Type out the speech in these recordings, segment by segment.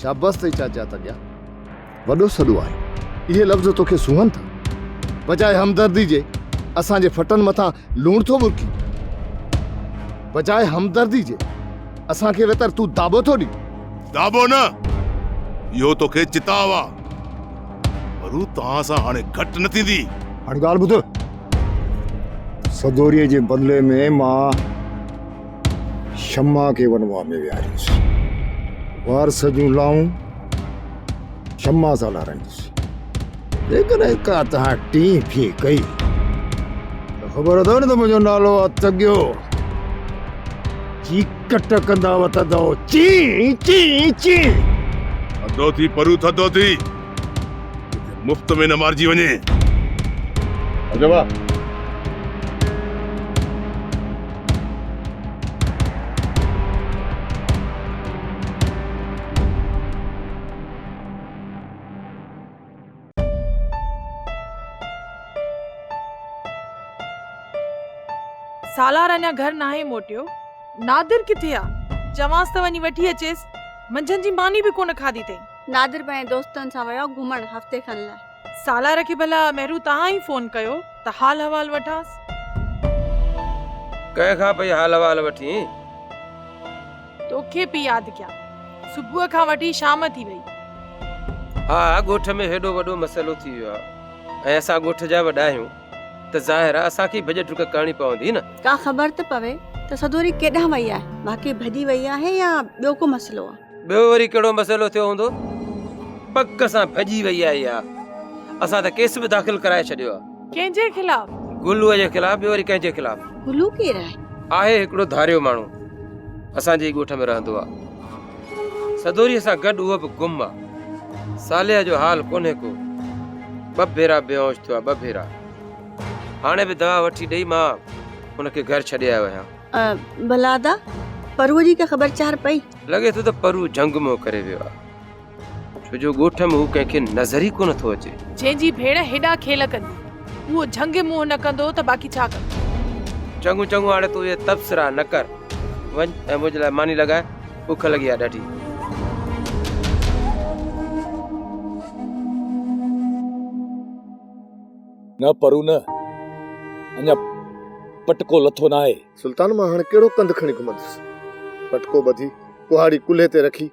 شابس اٿئي چاچا تڳيا. وڏو سڏو آهي. اهي لفظ توکي سونهن ٿا. بجاء همدردي جي اسان جي ڦٽن مٿان لوڻ ٿو ٻرڪين. بجاء همدردي جي اسان کي ويتر تون داٻو ٿو ڏين. داٻو نه، اهو توکي چتاء آ. پر هو توهان سان هاڻي گهٽ نه ٿيندي. هاڻي ڳالهه ٻڌ. سدوريء جي بدلي ۾ مان شمع کي ونواهه ۾ ويهاريندس. وارث جون لائون شمع سان لارائيندس. جيڪڏهن ڪا توهان ٽين ڦي ڪئي ته خبر اٿو نه ته منهنجو نالو آ تڳيو. چيڪٽ ڪندا وتندؤ چين چين چين. ٿڌو ٿي پرو ٿڌو ٿي. ڪٿي مفت ۾ نه مارجي وڃين. عجبا! سالار اڃا گهر ناهي موٽيو. نادر ڪٿي آ؟ چوانس ته وڃي وٺي اچيس. منجهند جي ماني به ڪونه کاڌي اٿئي. نادر پنهنجي دوستن سان ويو آ گهمڻ هفتي کن لاء. سالار کي ڀلا مهرو توهان ئي فون ڪيو ته حال احوال وٺانس. ڪنهن کان پئي حال احوال وٺين؟ توکي پئي ياد ڪيان. صبح کان وٺي شام ٿي وئي. ها ڳوٺ ۾ هيڏو وڏو مسئلو ٿي ويو آ ۽ اسان ڳوٺ جا وڏا آهيون ته ظاهر آ اسان کي ئي ڀڄ ڊڪ ڪرڻي پوندي نه. ڪا خبر ته پوي ته سدوري ڪيڏانهن وئي آهي؟ واقعي ڀڄي وئي آهي يا ٻيو ڪو مسئلو آ؟ ٻيو وري ڪهڙو مسئلو ٿيو هوندو؟ پڪ سان ڀڄي وئي آهي اها. اسان ته ڪيس به داخل ڪرائي ڇڏيو آهي. ڪنهن جي خلاف؟ گلوء جي خلاف، ٻيو وري ڪنهن جي خلاف؟ گلو ڪير آهي؟ آهي هڪڙو ڌاريو ماڻهو. اسان جي ئي ڳوٺ ۾ رهندو آهي. سدوريء سان گڏ اهو به گم آ. صالح جو حال ڪونهي ڪو. ٻه ڀيرا بيهوش ٿيو آ، ٻه ڀيرا. هاڻي به دوا وٺي ڏئي مان هن کي گهر ڇڏي آيو آهيان. ڀلا ادا، پروء جي ڪا خبر چار پئي؟ لڳي ٿو ته پرو جهنگ منهن ڪري ويو آ. ڇو جو ڳوٺ ۾ هو ڪنهن کي نظر ئي ڪونه ٿو اچي. جنهن جي ڀيڻ هيڏا کيل ڪندي، اهو جهنگ منهن نه ڪندو ته باقي ڇا ڪندو؟ چڱو چڱو هاڻي تون اهي تبصرا نه ڪر. وڃ ۽ منهنجي لاء ماني لڳاء، بک لڳي آ ڏاڍي. نه پرو نه، اڃا پٽڪو لٿو ناهي. سلطان مان هاڻي ڪهڙو ڪنڌ کڻي گهمندس. پٽڪو ٻڌي، ڪهاڙي ڪلهي تي رکي،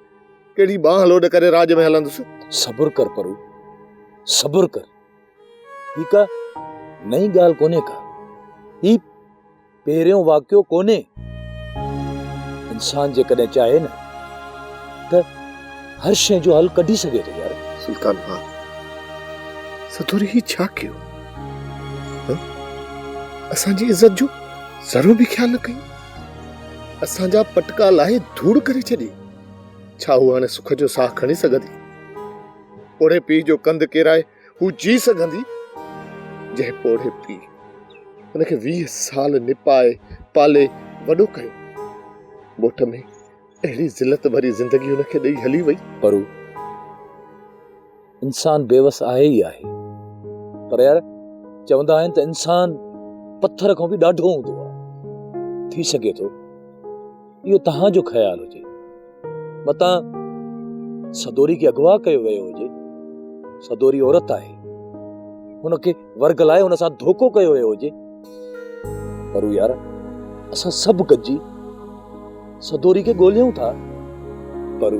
ڪهڙي ٻانهن لوڏ ڪري راڄ ۾ هلندس. صبر ڪر پرو، صبر ڪر. هي ڪا نئين ڳالهه ڪونهي ڪا. هي پهريون واقعو ڪونهي. انسان جيڪڏهن چاهي نه ته هر شيء جو حل ڪڍي سگهي ٿو يار. سلطان ڀاء سدوري هي ڇا ڪيو؟ ها؟ اسان جي عزت جو ذرو به خيال نه ڪيو. اسان جا پٽڪا لاهي ڌوڙ ڪري ڇڏي. ڇا هو هاڻي سک جو ساهه کڻي سگهندي؟ پوڙهي پيء جو ڪنڌ ڪيرائي هو جي سگهندي؟ جنهن پوڙهي پيء هن کي 20 سال نپائي پالي وڏو ڪيو، موٽ ۾ اهڙي ذلت ڀري زندگي هن کي ڏئي هلي وئي. پرو انسان بيوس آهي ئي آهي، پر يار چوندا آهن ته انسان پٿر کان به ڏاڍو هوندو آهي. ٿي سگهي ٿو اهو توهان جو خيال هجي، متان سدوري کي اغوا ڪيو ويو هجي. سدوري عورت آهي، هن کي ورغلائي هن سان ڌوڪو ڪيو ويو هجي. پر يار اسان سڀ گڏجي سدوري کي ڳوليون ٿا. پر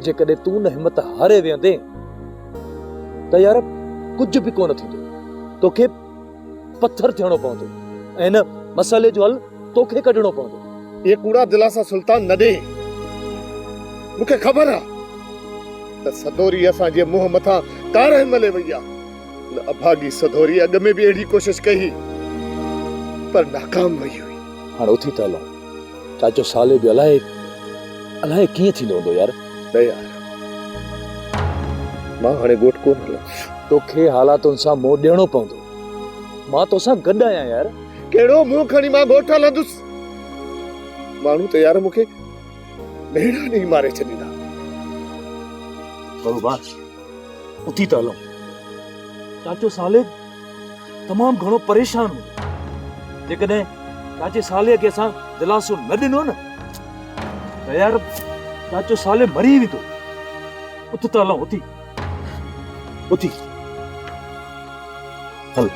جيڪڏهن تون نه همت هاري ويهندين ته يار ڪجهه به ڪونه ٿيندو. توکي پٿر ٿيڻو پوندو ۽ هن مسئلي جو حل توکي ڪڍڻو پوندو. اهي ڪوڙا دلاسا سلطان نه ڏي. مون کي خبر آ ته سدوري اسان جي منهن مٿان ڪارنهن ملي وئي آ. ان اڀاڳي سدوري اڳ ۾ به اهڙي ڪوشش ڪئي هئي پر ناڪام وئي هئي. هاڻ اٿي ته هلون. چاچو صالح به الائي الائي ڪيئن ٿيندو هوندو يار. نه يار مان هاڻي ڳوٺ ڪونه هلندس. توکي حالاتن سان منهن ڏيڻو پوندو. مان توسان گڏ آهيان يار. ڪهڙو منهن کڻي مان ڳوٺ هلندس. ماڻهو ته يار مون کي ميڙا ڏئي ماري ڇڏيندا. بروبار اٿي ته هلون. چاچو صالح تمام گهڻو پريشان هوندو. جيڪڏهن چاچي صالح کي اسان دلاسو نه ڏنو نه ته يار چاچو صالح مري ويندو. اٿ ته هلون، اٿي. اٿي. هل.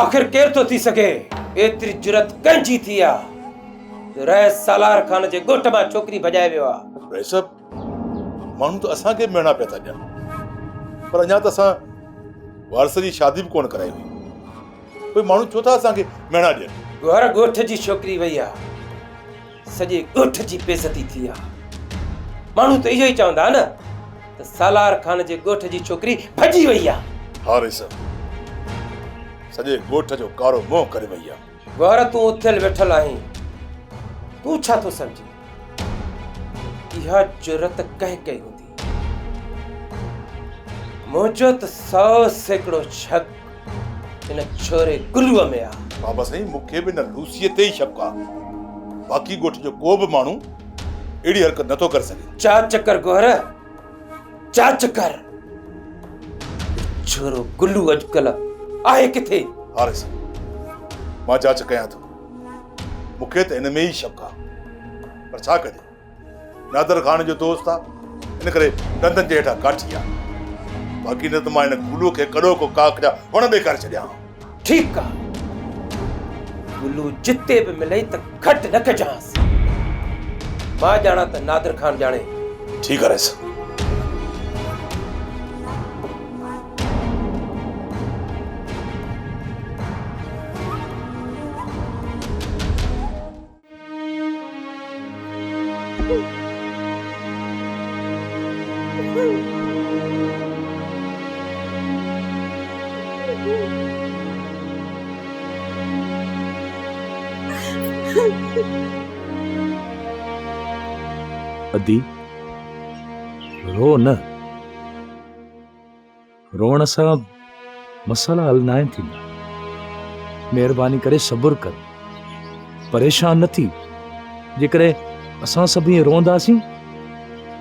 آخر ڪير ٿو ٿي سگهي؟ ايتري جرئت ڪنهن جي ٿي آ جو رئيس سالار خان جي ڳوٺ مان ڇوڪري ڀڄائي ويو آ؟ رئيس صاحب، ماڻهو ته اسان کي به مهڻا پيا ٿا ڏين، پر اڃا ته اسان وارث جي شادي به ڪونه ڪرائي هئي. پوء ماڻهو ڇو ٿا اسان کي مهڻا ڏين؟ گهر ڳوٺ جي ڇوڪري وئي آ، سڄي ڳوٺ جي بيعزتي ٿي آ. ماڻهو ته اهو ئي چوندا نه ته سالار خان جي ڳوٺ جي ڇوڪري ڀڄي وئي آ. ها رئيس صاحب، سڄي ڳوٺ جو ڪارو منهن ڪري وئي آ. گهر تون اٿيل ويٺل آهين، تون ڇا ٿو سمجهين؟ اها جرئت ڪنهن ڪئي هوندي؟ منهنجو ته 100% شڪ ان ڇوري گلوء ۾ آ. بابا سائين مون کي به ان لوسيء تي ئي شڪ آ. باقي ڳوٺ جو ڪو به ماڻهو اهڙي حرڪت نٿو ڪري سگهي. جاچ ڪر گوهر، جاچ ڪر. ڇورو گلو اڄڪلهه آهي ڪٿي؟ ها رئيس صاحب، مان جاچ ڪيان ٿو. مون کي ته ان ۾ ئي شڪ آ. پر ڇا ڪجي؟ نادر خان جو دوست آ، ان ڪري ڏندن جي هيٺان ڪاٺي آ. باقي نه ته مان هن گلوء کي ڪڏهوڪو ڪاڪ جا وڻ ڏيکاري ڇڏيان ها. ٺيڪ آ، گلو جتي به ملئي ته گهٽ نه ڪجانس. مان ڄاڻان ته نادر خان ڄاڻي. ٺيڪ آ رئيس. ادي رو نه. روئڻ سان مسئلا حل ناهن ٿيندا. مهرباني ڪري صبر ڪر. پريشان نه ٿي. جيڪڏهن اسان سڀ ائين روئنداسين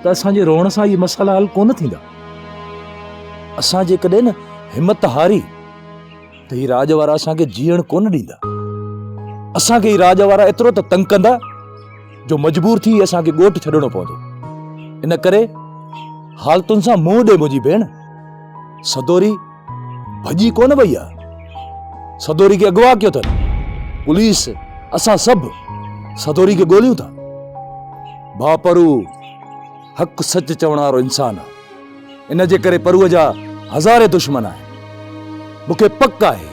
ته اسان جي روئڻ سان اهي مسئلا حل ڪونه ٿيندا. اسان جيڪڏهن نه همت هاري ته هي راڄ وارا اسان کي جيئڻ ڪونه ڏيندا. اسان کي هي راڄ وارا ايترو ته تنگ ڪندا جو مجبور ٿي اسان کي ڳوٺ ڇڏڻو پوندو. ان ڪري حالتن سان منهن ڏي منهنجي ڀيڻ. سدوري ڀڄي ڪونه وئي آ. سدوري کي اغوا ڪيو اٿن. پوليس اسان سڀ سدوري کي ڳوليون ٿا. ڀاء پرو حق سچ چوڻ وارو انسان آ. ان جي ڪري پروء جا هزارين دشمن آهن. مون کي پڪ آهي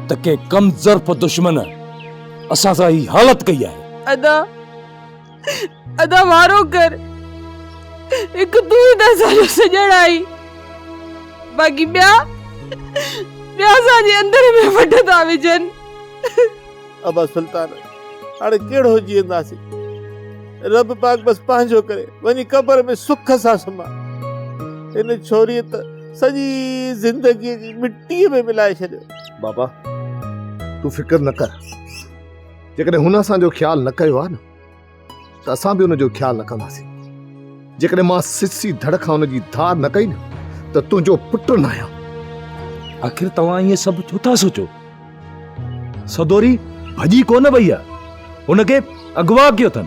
ته ڪنهن ڪم ظرف دشمن اسان سان هي حالت ڪئي آهي. ادا، ادا وارو ڪر. هڪ تون ئي ته اسان جو سڄڻ آهين. باقي ٻيا، ٻيا اسان جي اندر ۾ وڍ ٿا وجهن. ابا سلطان، هاڻي ڪهڙو جيئنداسين. رب پاڪ بس پنهنجو ڪري، وڃي قبر ۾ سک سان سمهان. هن ڇوريء ته سڄي زندگيء جي مٽيء ۾ ملائي ڇڏيو. بابا، تون فڪر نه ڪر. جيڪڏهن هن اسان جو خيال نه ڪيو آهي نه ته اسان به ان جو خيال نه ڪنداسين. جيڪڏهن مان سسي ڌڙ کان ان جي ڌار نه ڪئي نه ته تنهنجو پٽ نه آهيان. آخر توهان ائين سڀ ڇو ٿا سوچو؟ سدوري ڀڄي ڪونه وئي آهي، هن کي اغوا ڪيو اٿن.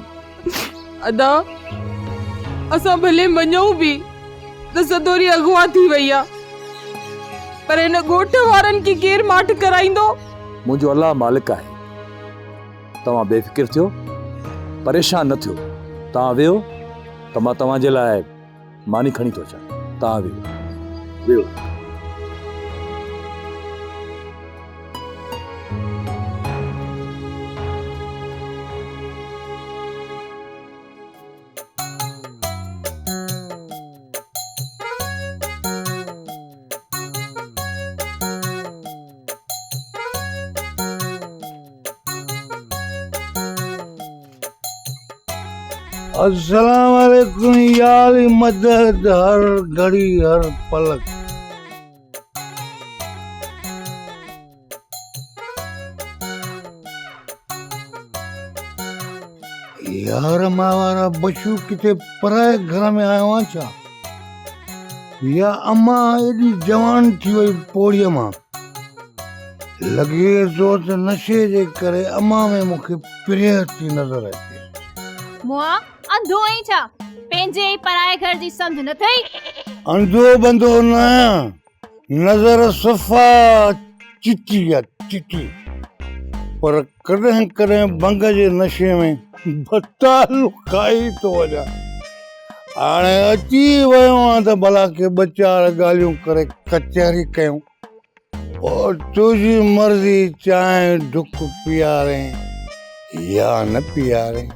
ادا، اسان ڀلي مڃون به ته سدوري اغوا ٿي وئي آهي، پر هن ڳوٺ وارن کي ڪير ماٺ ڪرائيندو؟ منهنجو الله مالڪ آهي. توهان بي فڪر ٿيو، پريشان نه ٿيو. توهان ويهو ته مان توهان جي لاء ماني کڻي ٿو اچان. توهان ويهو. ويهو. السلام عليڪم يا علي مدد هر گهڙي هر پلڪ. يار مان وارا بشو ڪٿي پرائي گهر ۾ آيو آهيان ڇا؟ يا امان ايڏي جوان ٿي وئي پوڙهيء مان. لڳي ٿو ته نشي جي ڪري امان ۾ مون کي پرينء ٿي نظر اچي. مئا انڌو آهين ڇا؟ پنهنجي ۽ پرائي گهر جي سمجهه نه اٿئي؟ انڌو بنڌو نه آهيان، نظر صفا چٽي آ چٽي، پر ڪڏهن ڪڏهن ڀنگ جي نشي ۾ ڀتالو کائي ٿو وڃان. هاڻي اچي ويو آهيان ته ڀلا ڪي ٻه چار ڳالهيون ڪري ڪچهري ڪيون. پوء تنهنجي مرضي چانهه ڍڪ پيارين يا نه پيارين.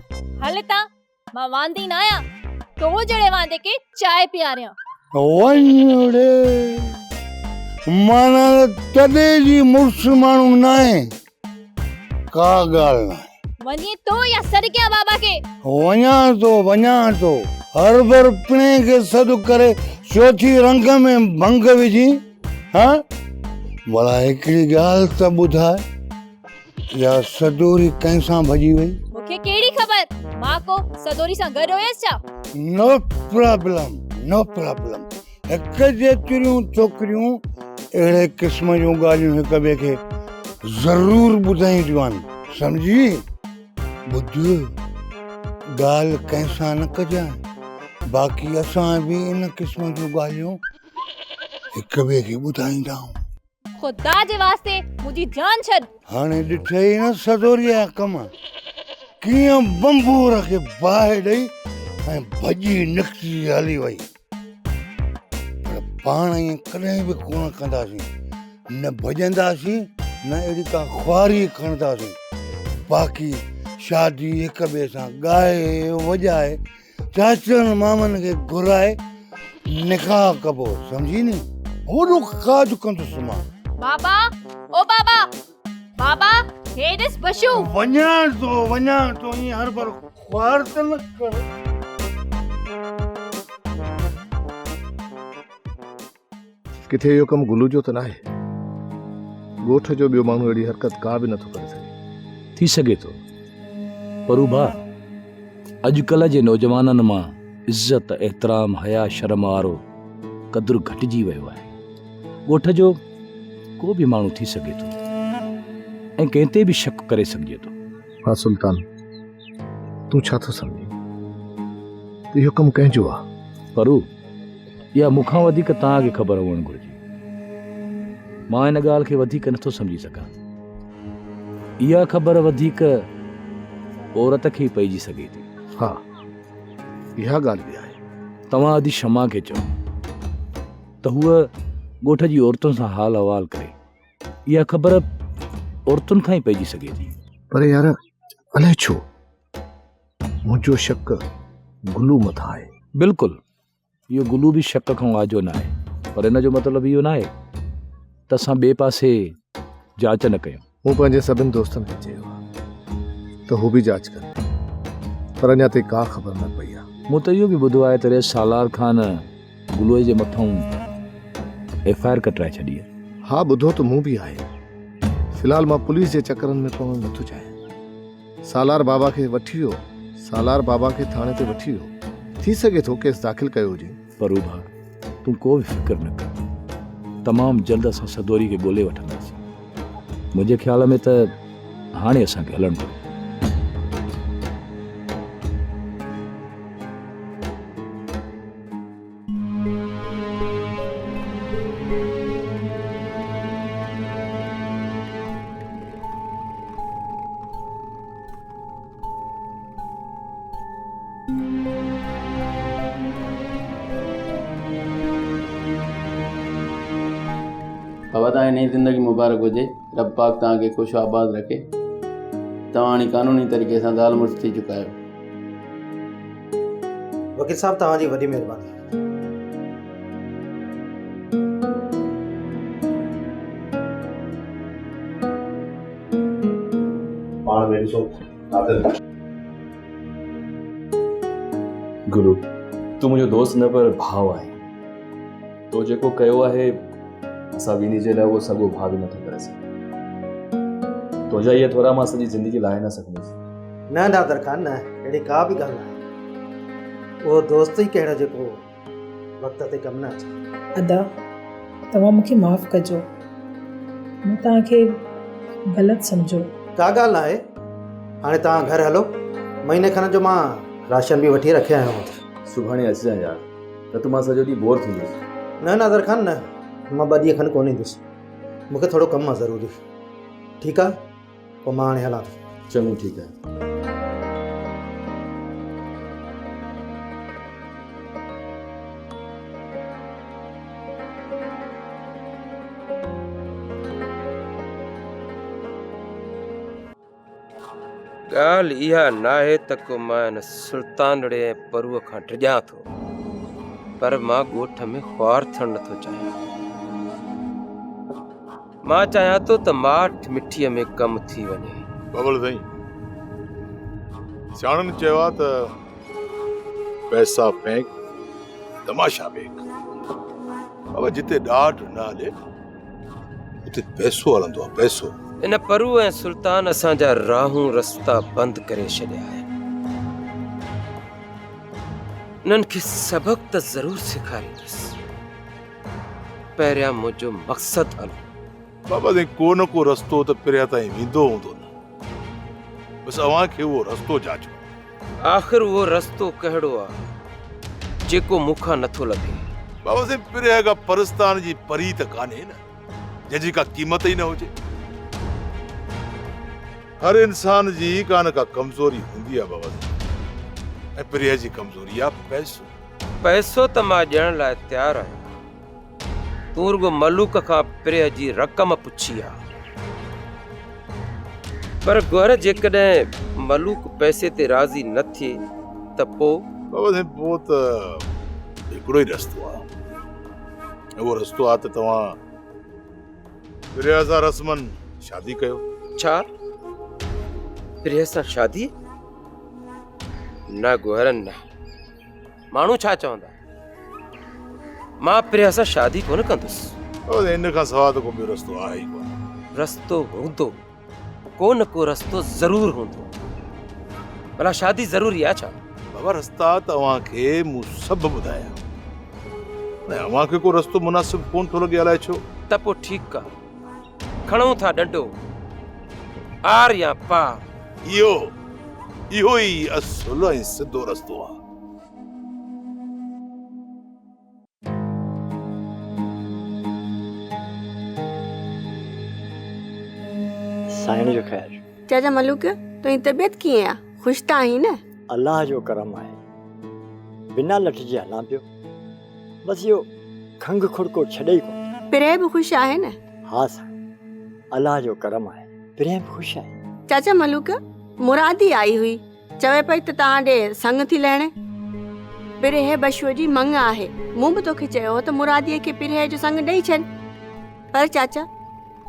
هل هتان، مان واندي ناهيان، تو جهڙي واندي کي چانهه پياريان. وڃ ڙي، معنيٰ ته تڏي جي مڙس ماڻهو ناهين. ڪا ڳالهه ناهي. وڃين ٿو يا سڏ ڪيان بابا کي؟ وڃان ٿو، وڃان ٿو. هربر پڻهين کي سڏ ڪري چوٿين رنگ ۾ ڀنگ وجهين، ها؟ ڀلا هڪڙي ڳالهه ته ٻڌاء، اها سدوري ڪنهن سان ڀڄي وئي؟ مون کي ڪهڙي خبر، مان ڪو سدوري سان گڏ هيس ڇا؟ No problem, no problem. هڪ جيتريون ڇوڪريون اهڙي قسم جون ڳالهيون هڪ ٻئي کي ضرور ٻڌائينديون آهن، سمجهي؟ ٻڌ، ڳالهه ڪنهن سان نه ڪجانء، باقي اسان به ان قسم جون ڳالهيون هڪ ٻئي کي ٻڌائيندا آهيون. خدا جي واسطي منهنجي جان ڇڏ. هاڻي ڏٺئي نه سدوريء جا ڪم، ڪيئن بنڀور کي باهه ڏئي ۽ ڀڄي نڪتي هلي وئي. پر پاڻ ائين ڪڏهن به ڪونه ڪنداسين، نه ڀڄنداسين نه اهڙي ڪا خواري کڻنداسين. باقي شادي هڪ ٻئي سان ڳائي وڄائي چاچن مامن کي گهرائي نڪاح ڪبو، سمجهي ني؟ وڏو ڪاڄ ڪندس مان. بابا او بابا بابا هي ڏس بشو. وڃان ٿو وڃان ٿو ائين هربر خوار ته نه ڪر. ڪٿي اهو ڪم گلو جو ته ناهي؟ ڳوٺ جو ٻيو ماڻهو اهڙي حرڪت ڪا به نٿو ڪري سگهي. ٿي سگهي ٿو پرو ڀاء اڄڪلهه جي نوجوانن مان عزت، احترام، حياء شرم وارو قدر گهٽجي ويو آهي. ڳوٺ جو ڪو به ماڻهو ٿي سگهي ٿو ۽ ڪنهن تي به شڪ ڪري سگهجي ٿو. ها سلطان تون ڇا ٿو سمجهين ته اهو ڪم ڪنهن جو آ؟ پرو اها مون کان وڌيڪ توهان کي خبر هئڻ گهرجي. مان ان ڳالهه کي وڌيڪ نٿو سمجهي سگهان. اها خبر وڌيڪ عورت کي ئي پئجي سگهي ٿي. ها اها ڳالهه به آهي. توهان ادي شمع کي چئو ته هوء ڳوٺ جي عورتن سان حال احوال ڪري. اها خبر عورتن کان ئي پئجي سگهي ٿي. پر يار الائي ڇو منهنجو شڪ گلو مٿان آهي. بلڪل اهو گلو به شڪ کان آجو ناهي پر ان جو مطلب اهو ناهي ته اسان ٻئي پاسي جاچ نه ڪيون. مون پنهنجي سڀن دوستن کي چيو آهي ته هو به جاچ ڪن پر اڃا تائين ڪا خبر نه پئي آهي. مون ته اهو به ٻڌو آهي ته رئيس سالار خان گلوء جي مٿئون ايف I R ڪٽرائي ڇڏي آهي. ها ٻڌو ته مون به آهي. في الحال مان پوليس جي چڪرن ۾ پوڻ نٿو چاهيان. سالار بابا کي وٺي ويو. سالار بابا کي ٿاڻي تي وٺي ويو. ٿي سگهي ٿو ڪيس داخل ڪيو هجي. پرو ڀاء تون ڪو به فڪر نه ڪر. تمام جلد اسان سدوري کي ڳولي وٺنداسين. منهنجي خيال ۾ ته هاڻي اسان کي هلڻ گهرجي. بابا توهان کي نئين زندگي مبارڪ هجي رب پاڪ توهان کي خوش آباد رکي توهان هاڻي قانوني طريقي سان زال مڙس ٿي چڪا آهيو. وڪيل صاحب توهان جي وڏي مهرباني. پاڻ ۾ ڏسو نادر. گلو تون منهنجو دوست نه پر ڀاء آهين. تو جيڪو ڪيو آهي اسان ٻنهي جي لاء اهو سڳو ڀاء به نٿو ڪري سگهي. تنهنجا اهي ٿورا مان سڄي زندگي لاهي نه سگهندس. نه نادر خان نه اهڙي ڪا به ڳالهه ناهي. اهو دوست ئي ڪهڙو جيڪو وقت تي ڪم نه اچي. ادا توهان مون کي معاف ڪجو مون توهان کي غلط سمجهيو. ڪا ڳالهه ناهي هاڻي توهان گهر هلو مهيني کن جو مان راشن به وٺي رکي آيو آهيان. سڀاڻي اچجانء يار، نه ته مان سڄو ڏينهن بور ٿيندس. نه نادر خان نه، مان ٻه ڏينهن کن ڪونه ايندس. مون کي ٿورو ڪم آ ضروري. ٺيڪ آ، پوء مان هاڻي هلان ٿو. چڱو ٺيڪ آهي. ڳالهه اها ناهي ته ڪو مان ان سلطانڙي ۽ پروء کان ڊڄان ٿو، پر مان ڳوٺ ۾ خوار ٿيڻ نٿو چاهيان. مان چاهيان ٿو ته ماٺ مٺيء ۾ ڪم ٿي وڃي. بابل سائين، سياڻن چيو آهي ته پئسا ڦينڪ، تماشا ويک. بابا جتي ڏاڍ نه هلي اتي پئسو هلندو آهي پئسو. ان پرو ۽ سلطان اسان جا راهون رستا بند ڪري ڇڏيا آهن. انهن کي سبق ته ضرور سيکاريندس. پهريان منهنجو مقصد هلو. بابا سائين ڪو نه ڪو رستو ته پريان تائين ويندو هوندو نه. بس اوهان کي اهو رستو جاچڻو آهي. آخر اهو رستو ڪهڙو آ، جيڪو مون کان نٿو لڀي؟ بابا سائين پريان ڪا پرستان جي پري ته ڪانهي نه، جنهن جي ڪا قيمت ئي نه هجي. هر انسان جي ڪا نه ڪا ڪمزوري هوندي آ بابا سائين، ۽ پريان جي ڪمزوري آ پئسو. پئسو ته مان ڏيڻ لاء تيار آهيان. تون رڳو ملوڪ کان پريهه جي رقم پڇي ها. پر گوهر جيڪڏهن ملوڪ پئسي تي راضي نه ٿئي ته پوء؟ بابا سائين پوء ته هڪڙو ئي رستو آهي ۽ اهو رستو آهي ته توهان پريهه سان رسمن شادي ڪيو. ڇا؟ پريهه سان شادي؟ نه گوهر نه. ماڻهو ڇا چوندا؟ مان پريا سان شادي ڪونه ڪندس. ان کان سوا ته ڪو ٻيو رستو آهي ئي ڪونه. رستو هوندو، ڪو نه ڪو رستو ضرور هوندو. ڀلا شادي ضروري آهي ڇا؟ بابا رستا ته اوهان کي مون سڀ ٻڌايا ۽ اوهان کي ڪو رستو مناسب ڪونه ٿو لڳي الائي ڇو؟ ته پوء ٺيڪ آ، کڻون ٿا ڏنڊو، آر يا پار. اهو اهو ئي اصل ۽ سڌو رستو آ. سائڻ جو خير. چاچا ملوڪ تنهنجي طبيعت ڪيئن آ؟ خوش ته آهين نه؟ الله جو ڪرم آهي. بنا لٺ جي هلان پيو. بس اهو کنگهه کڙڪو ڇڏي ئي ڪونه. پرهه به خوش آهي نه؟ ها سائين الله جو ڪرم آهي پرهه به خوش آهي. چاچا ملوڪ مرادي آئي هئي. چوي پئي ته توهان ڏي سڱ ٿي لهڻي. پرهه بشوء جي مڱ آهي. مون به توکي چيو هو ته مراديء کي پرهه جو سڱ ڏئي ڇڏ. پر چاچا،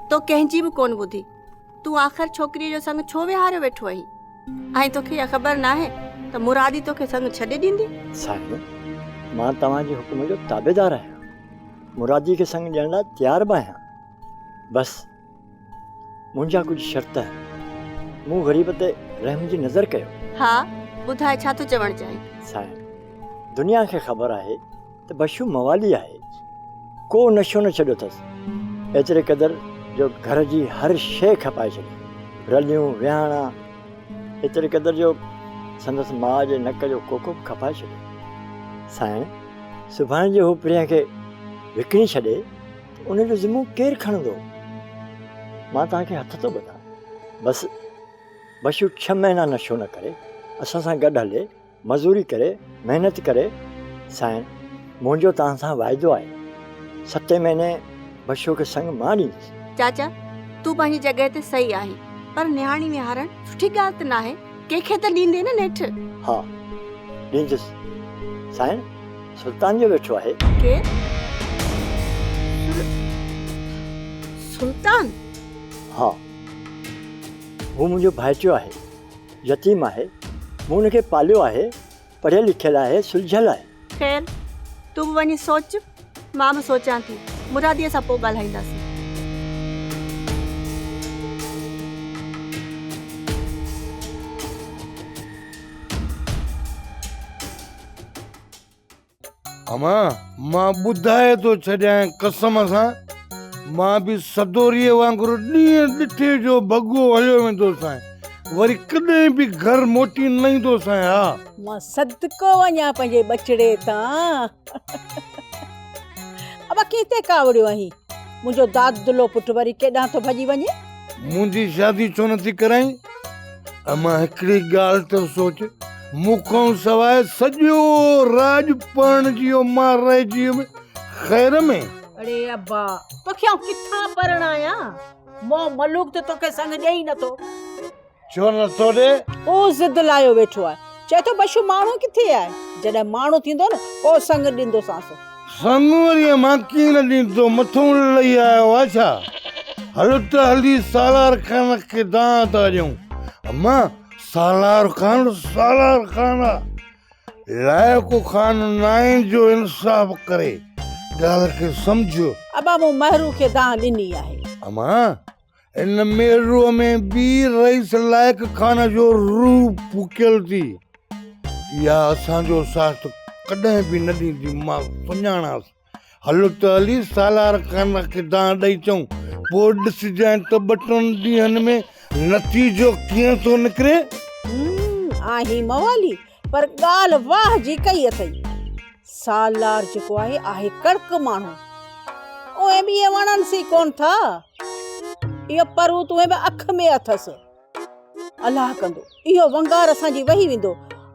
تو ڪنهن جي به ڪونه ٻڌي. تون آخر ڇوڪريء جو سڱ ڇو ويهاريو ويٺو آهين؟ ۽ توکي اها خبر ناهي ته مرادي توکي سڱ ڇڏي ڏيندي؟ صاحب، مان توهان جي حڪم جو تابعدار آهيان. مراديء کي سڱ ڏيڻ لاء تيار به آهيان. بس! منهنجا ڪجهه شرط آهن. مون غريب تي رحم جي نظر ڪيو. ها، ٻڌاء ڇا ٿو چوڻ چاهين؟ سائين، دنيا کي خبر آهي ته بشو موالي آهي. ڪو نشو نه ڇڏيو اٿس. ايتري قدر جو گهر جي هر شيء کپائي ڇڏي. رليون، ويهاڻا، ايتري قدر جو سندس ماء جي نڪ جو ڪوڪو به کپائي ڇڏيو. سائين، سڀاڻي جي هو پرينء کي وڪڻي ڇڏي ته ان جو ذمو ڪير کڻندو؟ مان توهان کي هٿ ٿو ٻڌان. بس بشو ڇهه مهينا نشو نه ڪري، اسان سان گڏ هلي، مزوري ڪري، محنت ڪري. سائين، منهنجو توهان سان واعدو آهي. ستين مهيني بشو کي سڱ مان ڏيندس. چاچا، تون پنهنجي جڳهه تي صحيح آهين، پر نياڻي ويهارڻ سٺي ڳالهه ته ناهي. ڪنهن کي ته ڏيندين نه نيٺ؟ ها، ڏيندس. سائين، سلطان جو ويٺو آهي. ڪير؟ سلطان؟ ها، هو منهنجو ڀائٽيو آهي. يتيم آهي. مون هن کي پاليو آهي. پڙهيل لکيل آهي، سلجهيل آهي. خير، تون به وڃي سوچ، مان به سوچان ٿي. مراديء سان پوء ڳالهائينداسين. امان، مان ٻڌائي ٿو ڇڏيانء قسم سان، مان به سدوريء وانگر ڏينهن ڏٺي جو ڀڳو هليو ويندوسانء. وري ڪڏهن به گهر موٽي نه ايندوسانء ها. مان صدقو وڃان پنهنجي ٻچڙي تان. ابا ڪنهن تي ڪاوڙيو آهين؟ منهنجو دادلو پٽ وري ڪيڏانهن ٿو ڀڄي وڃي؟ منهنجي شادي ڇو نٿي ڪرائين؟ امان هڪڙي ڳالهه ته سوچ، مون کان سواء سڄو راڄ پرڻجي ويو، مان رهجي ويم خير ۾. اڙي ابا، توکي آئون ڪٿان پرڻايان؟ مون ملوڪ ته توکي سڱ ڏئي ئي نٿو. ڇو نٿو ڏي؟ هو ضد لايو ويٺو آهي. چئي ٿو بشو ماڻهو ڪٿي آهي؟ جڏهن ماڻهو ٿيندو نه پوء سڱ ڏيندوسانس. سڱ وري امان ڪيئن نه ڏيندو، مٿئون لهي آيو آهي ڇا؟ هل ته هلي سالار خان کي دانهن ٿا ڏيون. امان سالار خان سالار خان آ. لائق خان ناهي جو انصاف ڪري. ڳالهه کي سمجهه. ابا مون مهرو کي دانهن ڏني آهي. امان ان ميرو ۾ به رئيس لائق خان جو روح ڦوڪيل ٿي. اها اسان جو ساٿ ڪڏهن به نه ڏيندي، مان سڃاڻانس. هل ته هلي سالار خان کي دانهن ڏئي اچون، پوء ڏسجانء ته ٻه ٽن ڏينهن ۾ نتيجو ڪيئن ٿو نڪري. آهين موالي، پر ڳالهه واهه جي ڪئي اٿئي. سالار جيڪو آهي، آهي ڪڙڪ ماڻهو. اهي به ائين وڻنس ئي ڪونه ٿا. اهو پرو تونهين به اک ۾ اٿس. الله ڪندو اهو ونگار اسان جي وهي ويندو.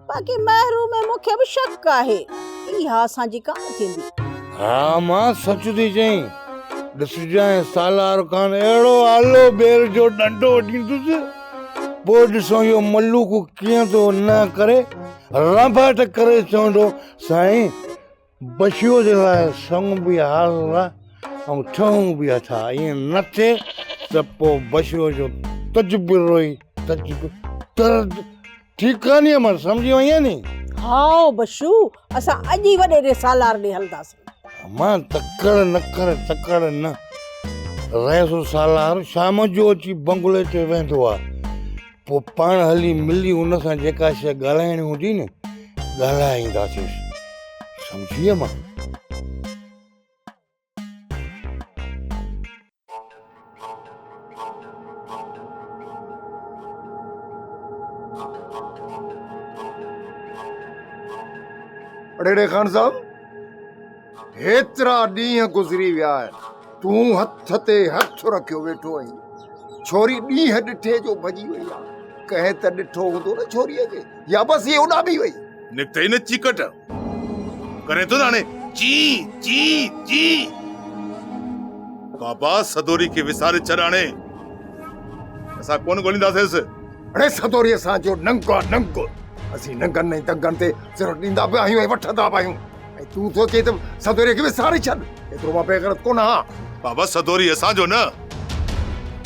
باقي مهرو ۾ مون کي به شڪ آهي. اها اسان جي ڪانه ٿيندي. ها مان سچ ٿي چئين. ڏسجانء سالار خان اهڙو آلو ٻير جو ڏنڊو ڏيندس. پوء ڏسون اهو ملوڪ ڪيئن ٿو نه ڪري. رانڀاٽ ڪري چوندو سائين بشيو جي لاء سڱ به حاضر آ ۽ ٺهون به اٿا ائين نه ٿئي ته پوء بشيو جو تجربو ئي تجربو ترد ٺيڪ آ ني امڙ سمجهي وئين ني. هائو بشو اسان اڄ ئي وڏيري سالار ڏي هلنداسين. امان تڪڙ نه ڪر تڪڙ نه رئيس سالار شام جو اچي بنگلي تي ويهندو آ. پوء پاڻ هلي ملي ان سان جيڪا شيء ڳالهائڻي هوندي نه ڳالهائي اينداسين. سمجهي امان. اڙي خان صاحب هيترا ڏينهن گذري ويا آهن تون هٿ تي هٿ رکيو ويٺو آهين ڇوري ڏينهن ڏٺي جو ڀڄي وئي آ ڪنهن ته ڏٺو هوندو نه ڇوريء کي يا بس هي اڏامي وئي. نڪتئي نه چيڪٽ ڪرين ٿو نه هاڻي چي چي چي. بابا سدوري کي وساري ڇڏ هاڻي اسان ڪونه ڳولينداسينس. اڙي سدوري اسان جو ننگ آ ننگ اسين ننگن ۽ دنگن تي زر ڏيندا به آهيون ۽ وٺندا به آهيون ۽ تون ٿو چئين ته سدوري کي وساري ڇڏ ايترو مان بيغيرت ڪونه آهيان. بابا سدوري اسان جو نه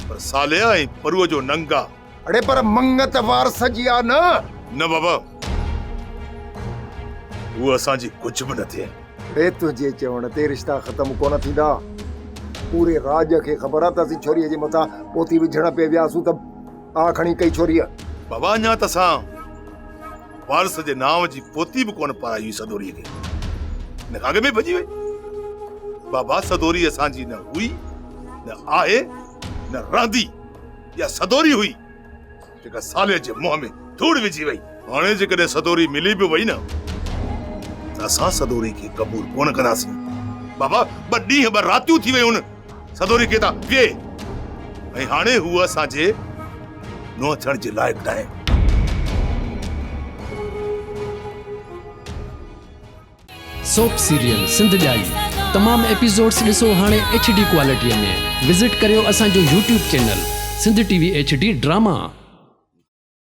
پر صالح ۽ پروء جو ننگ آ. اڙي پر مڱ ته وارث جي آ نه. نه بابا هوء اسان جي ڪجهه به نه ٿئي. اڙي تنهنجي چوڻ تي رشتا ختم ڪونه ٿيندا. پوري راڄ کي خبر آ ته اسين ڇوريء جي مٿان پوتي وجهڻ پئي وياسون ته آ کڻي ڪئي ڇوريء. بابا اڃا ته اسان وارث جي نانء جي پوتي به ڪونه پارائي هئي سدوريء کي. ان کان اڳ ۾ ڀڄي وئي. بابا سدوري اسان جي نه هئي نه آهي نه رهندي. اها سدوري هئي جيڪا صالح جي منهن ۾ ڌوڙ وجهي وئي. هاڻي جيڪڏهن سدوري ملي به وئي نه ته اسان سدوري کي قبول ڪونه ڪنداسين. بابا ٻه ڏينهن ٻه راتيون ٿي ويون هن سدوري کي ته ويئي ۽ هاڻي هوء اسان جي نونهن ٿيڻ جي لائق ناهي. سوپ سيريل سنڌ ڄائي تمام ايپيسوڊس ڏسو هاڻي ايڇ ڊي ڪوالٽي ۾ وزٽ ڪريو اسان جو YouTube channel Sindh T V H D drama.